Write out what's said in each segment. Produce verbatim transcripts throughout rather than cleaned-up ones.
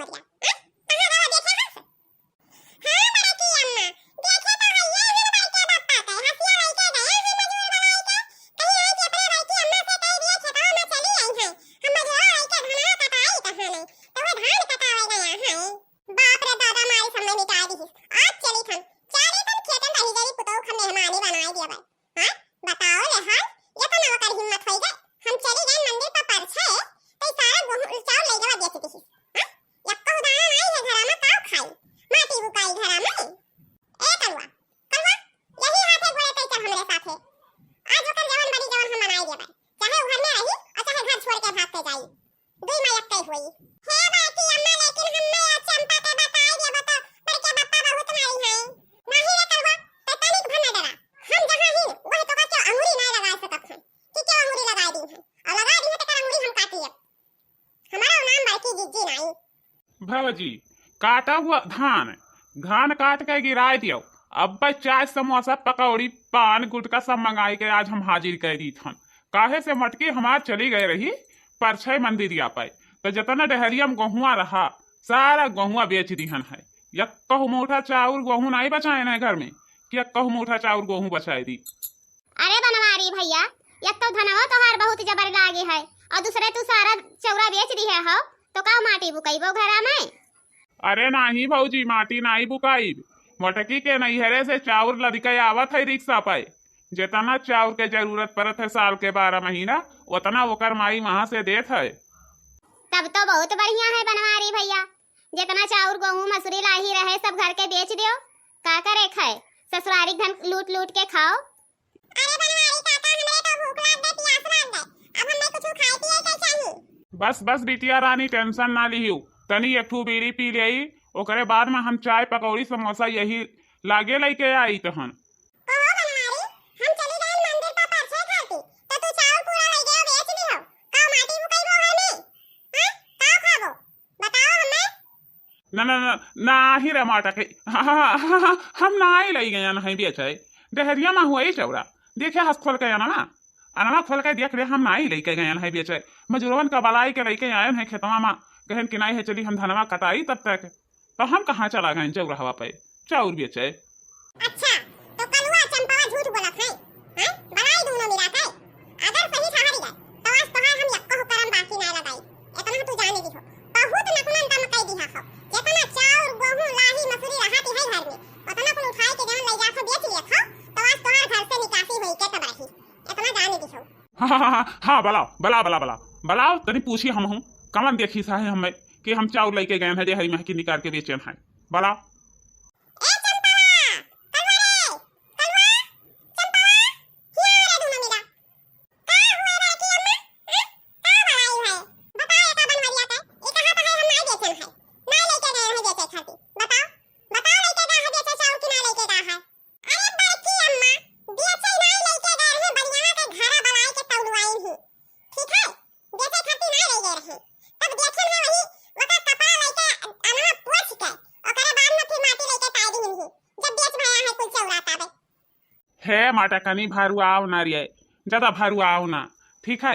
करिया। हाँ? कहाँ गवा देखे हस? हाँ, बड़की अम्मा, देखे तो हइये हम बड़के बप्पा के, हँसिया लइके गए हैं मजूर बनाई के। कहीं आई कि अपने बड़की अम्मा से कह दिए खेतवा में चली आई हैं। हम मजूर आई के धनवा कटाई कहाँ नहीं, तो वो धान कटावे गया है। बाप रे दादा, मारी सब में मिटा दी। आज चली थन, चली थन खेतन रही गरी पुतोह का मेहमानी बनाई दिया भाई। हाँ, बताओ ले हाल, ये तो ना ओकर हिम्मत होई गए। हम चली गए मंदिर पर परछे, तो ई सारा गेहूं चाउर ले गवा बेच दिहिस। हाँ, यक्को दाना नाई है घरा में, काव खाई? माटी बुकाई घरा में। ए कलुआ, कलुआ, यही हाथे घोड़े पे चल हमरे साथे। आज ओकर जवन बनी जवन हम मनाई देबै, चाहे उ घर में रही और चाहे घर छोड़ के भाग के जाई। दुई माँ एक्कै होई। हे बड़की अम्मा, लेकिन हम्मे आ चंपा के बताई देबो तो बड़के बप्पा बहुत मारी हैं। नाही रे कलुआ, ते तनिक भर ना डरा। हम जहाँ ही, वह तो का क्यों अंगुरी नहीं लगा सकत हैं कि क्यों अंगुरी लगा दी हैं। और लगा दी है तो कर अंगुरी हम काटी अब। हमारा नाम बड़की जिज्जी नाई। भौजी, काटा हुआ धान, धान काट के गिराए दियो। अब चाय, समोसा, पकौड़ी, पान, गुटखा सब मंगाई के आज हम हाजिर कर दी थन। काहे से मटकी हमार चली गए रही परछाई मंदिरिया पे, तो जितना डहरिया में गेहुआ रहा, सारा गेहुआ बेच दिहन है। यक्कहु मूठा चाउर गेहूं नाई बचाए न घर में, कि यक्कहु मूठा चाउर गेहूं बचाए दी। अरे बनवारी भैया, एक तो धनवा तोहार बहुत जबर लागे है, और दूसरे तू सारा चौरा बेच दिहे हो, तो का माटी बुकैबो घरा में? अरे नाही भौजी, माटी नाही बुकाइब। मोटकी के नैहरे से चाउर लदिके आवत है रिक्शा पे। जेतना चाउर के जरूरत परत है साल के बारह महीना, ओतना ओकर माई वहाँ से देत है। तब तो बहुत बढ़िया है बनवारी भैया, जेतना चाउर, गेहूं, मसूरी लाही रहे, सब घर के बेच दियो। का करे खाए, ससुरारी धन लूट लूट के खाओ। अरे बनवारी काका, हमरे तो भूख लाग गए, प्यास लाग गए, अब हमें कुछ खाए पिए के चाहिए। बस बस बिटिया रानी, tension ना लिहियो, तनी एक ठू बीड़ी पी लेई, ओकरे बाद में हम चाय, पकौड़ी, समोसा यही लागे लेके आई तहन। कहो बनवारी, हम चली गए मंदिर पर परछे खाती, तो तू चाउर पूरा ले गए बेच दिहो, का माटी बुकैबो है में? हाँ, का खाबो? बताओ हमें। ना, ना, ना, ना ही रे माटा के। हाँ, हाँ, हाँ, हाँ, हम ना ही लई गयन है बेचे। डहरिया में हुआ ही चौरा। देखे हस खोल के अनवा। अनवा खोल के देख ले, हम ना ही लई के गयन है बेचे। मजूरवन का बलाई के लई के आयन है खेतवा में। कहन कि नाही है, चली हम धनवा कटाई तब तक। तो हम कहाँ चला गए चौराहवा पे? चाउर बेचे। अच्छा, तो कलुआ चंपावा झूठ बोलत है, हैं? बलाई दूनो मिला के। अगर सही ठहरी गए, तो आज तोहार हम यक्को करम बाकी ना लगाई। इतना तू जाने दिहो, बहुत नकमन दम कई दिहा हो। जितना चाउर, गेहूं, लाही, मसूरी रहत है घर में, उतना कुल उठाए के जवन ले जात हो बेच लियत हो, तो आज तोहार घर से निकासी होई के तब रही। इतना जाने दिहो। हाँ, हाँ, हाँ, हाँ, बलाओ, बलाओ, बलाओ, बलाओ। बलाओ, तनी पूछी हम हूँ, कमन देखी सा है हमें कि हम चाउर लेके गए हैं, डेहरी महकी निकाल के बेचन है। बलाओ। ए चंपावा, कलुआ रे, कलुआ, चंपावा, हिया रे दूनो मिला। का हुए बड़की अम्मा? हैं? का बलाई है? बताओ एका बनवरिया के, ई कहा तो है हम नाई बेचन है, नाई लेके गए हैं बेचे खातिर। बताओ, बताओ लेके गए हैं बेचे चाउर कि ना लेके गए हैं? अरे बड़की अम्मा, बेचे नाई लेके गए रहे, बनिया के घरा बलाई के तौलवाइन ही। ठीक है, बेचे खातिर नाई ले गए रहे। तब देखे ना वही, ओकर कपड़ा लेके अनवा पोछ के, ओकरे बाद में फिर माटी लेके ताई दी ही। जब बेच भया है कुल चौरा ताबे। हे माटा कनी भरुआव ना रे, ज्यादा भरुआव ना, ठीक है?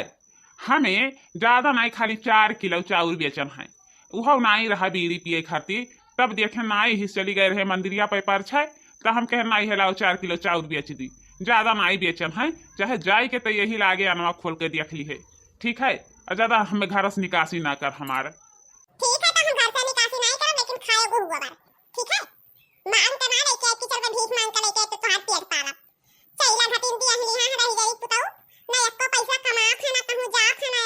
हमें ज्यादा नाई, खाली चार किलो चाउर बेचन है, उहो नाई रहा बीड़ी पिए खातिर। तब देखे नाई हिस चली गए रहे मंदिरिया पे परछे, तो हम कहे नाई है लाओ चार किलो चाउर बेच दी, ज्यादा नाई बेचन है, चाहे जाए के तो यही लागे अनवा खोल के देख ली है, ठीक है? और ज्यादा हमें घर से निकासी ना कर हमारे। ठीक है, तो हम घर से निकासी नहीं करब, लेकिन खाए को हुआ बार, ठीक है? मांग के ना लेके, कि चल के भीख मांग के लेके तो तोहार पेट पालब। चैला घटिन दिया हली, हाँ, रही गई पुताऊ, ना एको पैसा कमा थे, ना कहूँ जा थे, ना